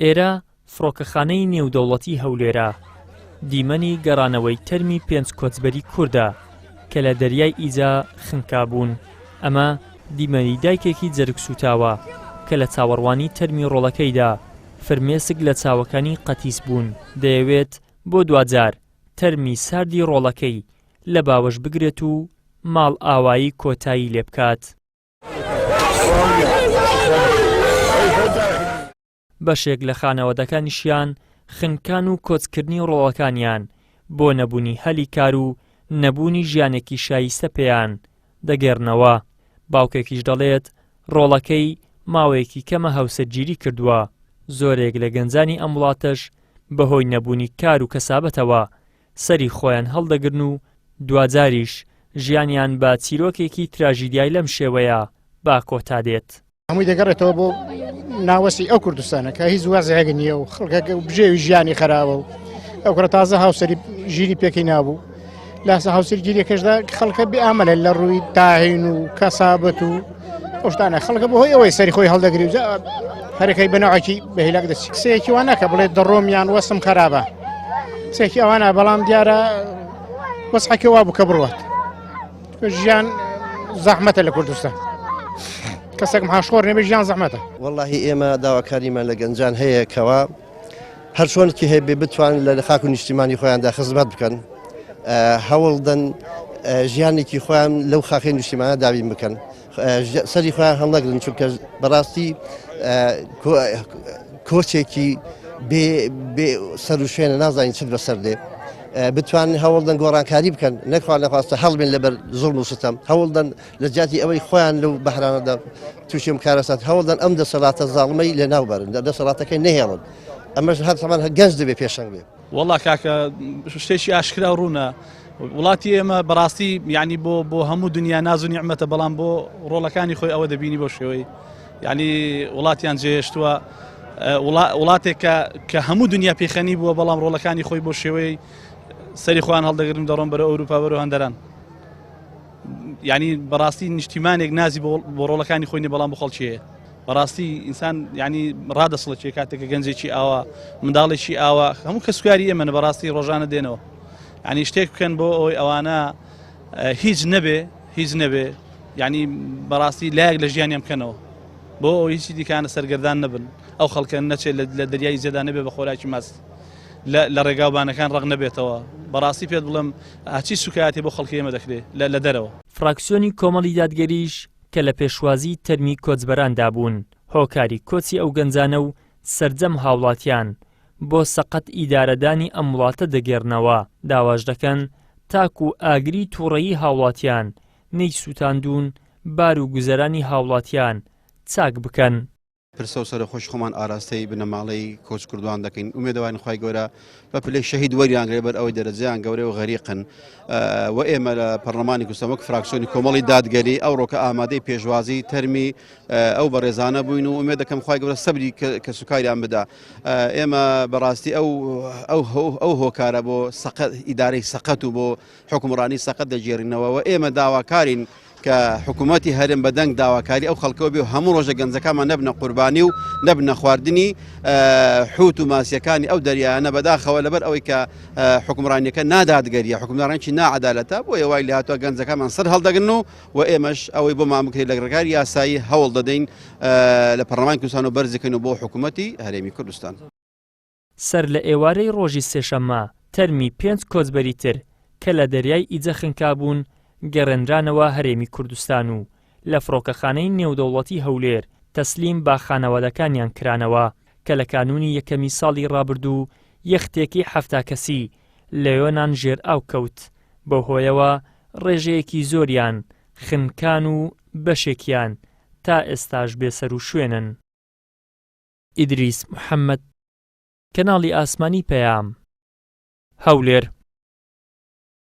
ئێرە فڕۆکەخانەی نێودەوڵەتی هەولێرە، دیمەنی گەڕانەوەی تەرمی پێنج کۆچبەری کوردە کە لە دەریای ئیجە خنکابوون، ئەمە دیمەنی دایکێکی جەرگسووتاوە کە لە چاوەڕوانی تەرمی ڕۆڵەکەیدا فرمێسک لە چاوەکانی قەتیس بوون، دەیەوێت بۆ دواجار تەرمی ساردی ڕۆڵەکەی لە باوەش بگرێت و ماڵئاوایی کۆتایی لێبکات. بەشێک لە خانەوادەکانیشیان خنکان و کۆچکردنی ڕۆڵەکانیان بۆ نەبوونی هەلی کار و نەبوونی ژیانێکی شایستە پێیان دەگێڕنەوە، باوکێکیش دەڵێت ڕۆڵەکەی ماوەیەکی کەمە هاوسەرگیری کردووە، زۆرێک لە گەنجانی ئەم وڵاتەش بەهۆی نەبوونی کار و کەسابەتەوە سەری خۆیان هەڵدەگرن و دواجاریش ژیانیان بە چیرۆکێکی تراژیدیای لەم شێوەیە بە کۆتا دێت. هەمووی دەگەڕێتەوە بۆ ناوەسی ئەو کوردستانە کە هیچ وازێک نییە و خەڵکەکە و بژێوی ژیانی خراوە و ئەو کوڕە تازە هاوسەری ژیری پێکی نابوو لاسە هاوسەرگیریەکەشدا خەڵکە بێ ئامەلە لە ڕووی تاهین و کەسابەت و ئەو شتانە خەڵکە بۆ هۆی ئەوەی سەری خۆی هەڵدەگری و هەرەکەی بەناوەکی بە هیلاک دەچی قسەیەکی وا ناکە بڵێ دەڕۆم یان وەسم خراپە قسەیەکی ئەوانە بەڵام دیارە وەسحەکە وا بوو کە بڕوات ژیان زەحمەتە لە کوردستان کەسێک محاشخۆر نەبێ ژیان زەحمەتە. وەڵاهی ئێمە داواکاریمان لە گەنجان هەیە کەوا هەر چۆنکی هەیە بتوان لە خاک و نیشتیمانی خۆیاندا خزمەت بکەن هەوڵدەن ژیانێکی خۆیان لەو خاکەی نیشتیمانە دابین بکەن سەری خۆیان هەڵنەگرن چونکە بەڕاستی کۆچێکی بێ سەر و شوێنە نازانین چت بەسەر دێ بتوانن هەوڵدەن گۆڕانکاری بکەن نەکخوا نەخواستە هەڵبێن لەبەر زوڵم و ستەم هەوڵدەن لە جیاتی ئەوەی خۆیان لەو بەهرانەدا تووشی ئەم کارەسات هەوڵدەن ئەم دەسەڵاتە زاڵمەی لەناو بەرن دەسەڵاتەکەی نەهێڵن ئەمەش هەر تەمان گەنج دەبێ پێشەنگ بێ. وەڵا کاکە شتێکی ئاشکرا و ڕوونە وڵاتی ئێمە بەڕاستی یعنی بۆ بۆ هەموو دنیا ناز و نیعمەتە بەڵام بۆ ڕۆڵەکانی خۆی ئەوە دەبینی بۆ شێوەی یعنی وڵاتیان جێهێشتووە وڵاتێک کە هەموو دنیا پێخەنی بووە بەڵام ڕۆڵەکانی خۆی بۆ شێوەی سەری خۆیان هەڵدەگرن دەڕۆن بەرە ئەوروپا بەرەو هەندەران یعنی بەڕاستی نیشتیمانێک نازی بۆ ڕۆڵەکانی خۆی نیە بەڵام بۆ خەڵکی هەیە بەڕاستی ئینسان ینی ڕادەسڵەکێ کاتێک کە گەنجێکی ئاوا منداڵێکی ئاوا هەموو کەسوکاری ئێمەە بەڕاستی ڕۆژانە دێنەوە ینی شتێک بکەن بۆ ئەوەی ئەوانە هیچ نەبێ هیچ نەبێ ینی بەڕاستی لایەک لە ژیانیان بکەنەوە بۆ ئەوەی هیچی دیکانە سەرگەردان نەبن ئەو خەڵکە نەچێت لە دەریای زێدا نەبێ بە خۆراکی ماست لە ڕێگاوبانەکان ڕق نەبێتەوە بەڕاستی پێت بڵێم هەچی سوکایەتی بۆ خەڵکی ئێمە دەکرێت لە دەرەوە. فراکسیۆنی کۆمەڵی دادگەریش کە لە پێشوازی تەرمی کۆچبەراندا بوون، هۆکاری کۆچی ئەو گەنجانە و سەرجەم هاوڵاتیان بۆ سەقەت ئیدارەدانی ئەم وڵاتە دەگێڕنەوە، داواش دەکەن تاکو ئاگری توڕەیی هاوڵاتیان نەیسوتاندوون بار و گوزەرانی هاوڵاتیان چاک بکەن. پرسە و سەرەخۆشی خۆمان ئاراستەی بنەماڵەی کۆچکردوان دەکەین ئومێدەوارین خوای گەورە بە پلەی شەهید وەریانگرێ بەر ئەوەی دەرەجەیان گەورەیە و غەریقن و ئێمە لە پەرلەمانی کوردستان وەک فراکسیۆنی کۆمەڵی دادگەری ئەوڕۆکە ئامادەی پێشوازی تەرمی ئەو بەڕێزانە بووین و ئومێد دەکەم خوای گەورە سەبری کەسوکاریان بدا ئێمە بەڕاستی ئەو ئەو ئەو هۆکارە بۆ سەقەت ئیدارەی سەقەت و بۆ حکومڕانی سەقەت دەگێڕینەوە و ئێمە داواکارین کە حکوومەتی هەرێم بە دەنگ داواکاری ئەو خەڵکەوە بێ و هەموو ڕۆژە گەنجەکانمان نەبنە قوربانی و نەبنە خواردنی حوت و ماسیەکانی ئەو دەریایانە بەداخەوە لەبەر ئەوەی کە حکومڕانیەکە نادادگەریە حکومدارانکی ناعەدالەتە بۆیە وای لێهاتووە گەنجەکانمان سەر هەڵدەگرن و و ئێمەش ئەوەی بۆمان بکرێت لە ڕێکاری یاسایی هەوڵ دەدەین لە پەرلەمانی کوردستان و بەرزیکەین و بۆ حکوومەتی هەرێمی کوردستان. سەر لە ئێوارەی ڕۆژی سێشەممە تەرمی پێنج کۆچبەری تر کە لە دەریای ئیجە خنکابوون گەڕێنرانەوە هەرێمی کوردستان و لە فڕۆکەخانەی نێودەوڵەتی هەولێر تەسلیم بە خانەوادەکانیان کرانەوە کە لە کانوونی یەکەمی ساڵی ڕابردوو یەختێکی 70 کەسی لە یۆنان ژێرئاو کەوت بەوهۆیەوە ڕێژەیەکی زۆریان خنکان و بەشێکیان تا ئێستاش بێسەروشوێنن. ئیدریس محەمەد، کەناڵی ئاسمانی پەیام، هەولێر.